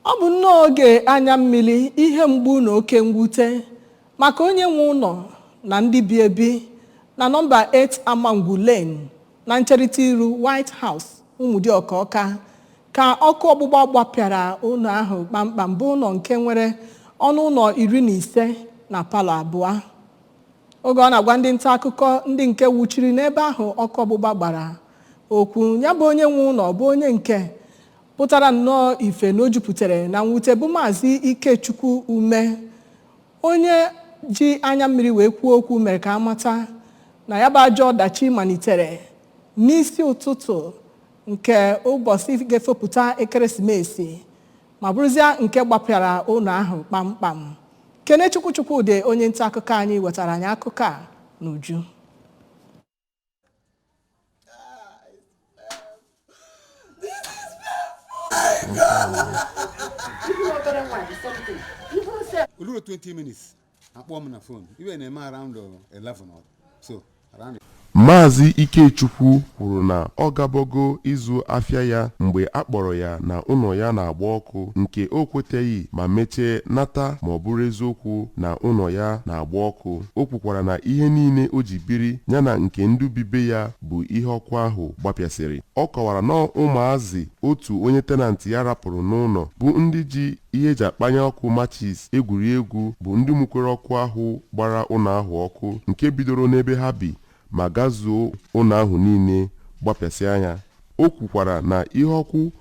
Ọ bụ nnọọ oge anya mmiri, ihe mgbu na oke mwute maka onye nwe ụlọ na ndị bi ebi na nọmba 8 Amangwu Lane na ncherịta iru White House, Ụmụdịọka Ọka, ka ọkụ ọgbụgba gbapịara ụlọ ahụ kpamkpam, bụ ụlọ nke nwere ọnụ ụlọ 15 na palọ abụọ. Oge ọ na-agwa ndị nta akụkọ ndị nke wuchiri n'ebe ahụ ọkụ ọgbụgba gbara okwu, ya bụ onye nwe ụlọ, bụ onye nke pụtara nnọọ ife na o jupụtara na mwute, bụ Maazị Ikechukwu Ume, onye ji anya mmiri wee kwuo okwu, mere ka amata na ya bụ ajọ ọdachi malitere n'isi ụtụtụ nke ụbọchị ga-efopụta ekeresimesi, ma bụrụzia nke gbapịara ụlọ ahụ kpamkpam. Kenechukwu Chukwudị, onye nta akụkọ anyị, wetara anyị akụkọ a n'uju. Oluro 20 minutes, akpọọ m na phone. Iwe na-eme around 11 or so, around. Maazị Ikechukwu kwuru na ọ gabogo ịzụ afịa ya mgbe a kpọrọ ya na ụlọ ya na-agba ọkụ, nke o kweteghị ma mechie nata ma ọ bụrụ eziokwu na ụlọ ya na-agba ọkụ. O kwukwara na ihe niile o ji biri ya na nke ndị bibe ya bụ ihe ọkụ ahụ gbapịasịrị. Ọ kọwara na ụmụazị otu onye tenant ya rapụrụ n'ụlọ, bụ ndị ji ihe eji akpanye ọkụ matches egwuregwu, bụ ndị mụkwere ọkụ ahụ gbara ụlọ ahụ ọkụ, nke bidoro n'ebe ha bi ma gazuo ụlọ ahụ niile gbapịasịa ya. O kwukwara na ihe ọkụ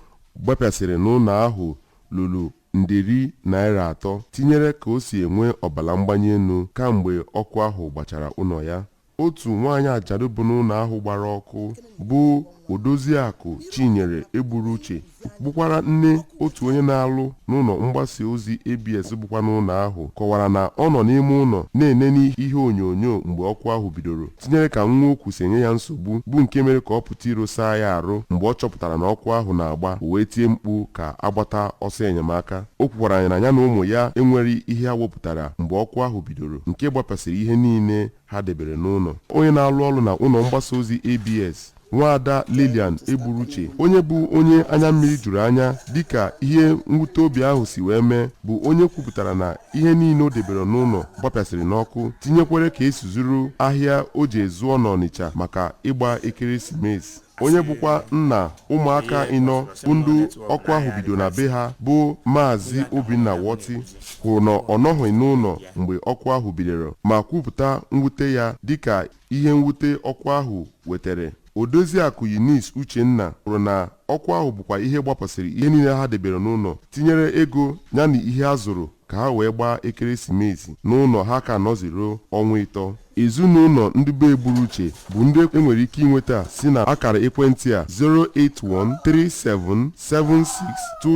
gbapịasịrị n'ụlọ ahụ lụrụ nderi naira 3, tinyere ka o si enwe ọbara mgbali elu kamgbe ọkụ ahụ gbachara ụlọ ya. Otu nwaanyị ajadu bụ n'ụlọ ahụ gbara ọkụ, bụ Odoziakụ Chinyere Egburu Uche, bụkwara nne otu onye na-alụ n'ụlọ mgbasa ozi ABS bụkwa n'ụlọ ahụ, kọwara na ọ nọ n'ime ụlọ na-enene ihe onyonyo mgbe ọkụ ahụ bidoro, tinyere ka nwa okwu si enye ya nsogbu, bụ nke mere ka ọ pụta iro saa ya arụ. Mgbe ọ chọpụtara na ọkụ ahụ na-agba, o wee tie mkpu ka agbata ọsọ enyemaka. O kwukwara na ya na ụmụ ya enweghị ihe ha wepụtara mgbe ọkụ ahụ bidoro, nke gbapasịrị ihe niile ha debere n'ụlọ. Onye na-alụ ọrụ na ụlọ mgbasa ozi ABS, Nwaada Lilian Egburuche, onye bụ onye anya mmiri juru anya dịka ihe mwute obi ahụ si wee mee, bụ onye kwupụtara na ihe niile o debere n'ụlọ gbapịasịrị n'ọkụ, tinyekwere ka esi zuru ahịa o ji ezụọ n'Ọnịcha maka ịgba ekeresimesi. Onye bụkwa nna ụmụaka ịnọ bụ ndị ọkụ ahụ bido na be ha, bụ Maazị Obinna Wọtị, kwuru na ọ nọghị n'ụlọ mgbe ọkụ ahụ bidoro, ma kwupụta mwute ya dịka ihe mwute ọkụ ahụ wetere. Odoziakụ Eunice Uchenna kwuru na ọkụ ahụ bụkwa ihe gbapasịrị ihe niile ha debere n'ụlọ, tinyere ego ya na ihe a zụrụ ka ha wee gbaa ekeresimesi n'ụlọ ha ka nọziro ọnwa 3. Ezinụlọ ndị be Egburu Uche bụ ndị enwere ike ịnweta si na akara ekwentị a,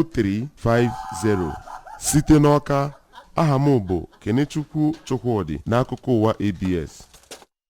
08137762350. Site n'Ọka, aha m bụ Kenechukwu Chukwudị, n'akụkọ ụwa ABS.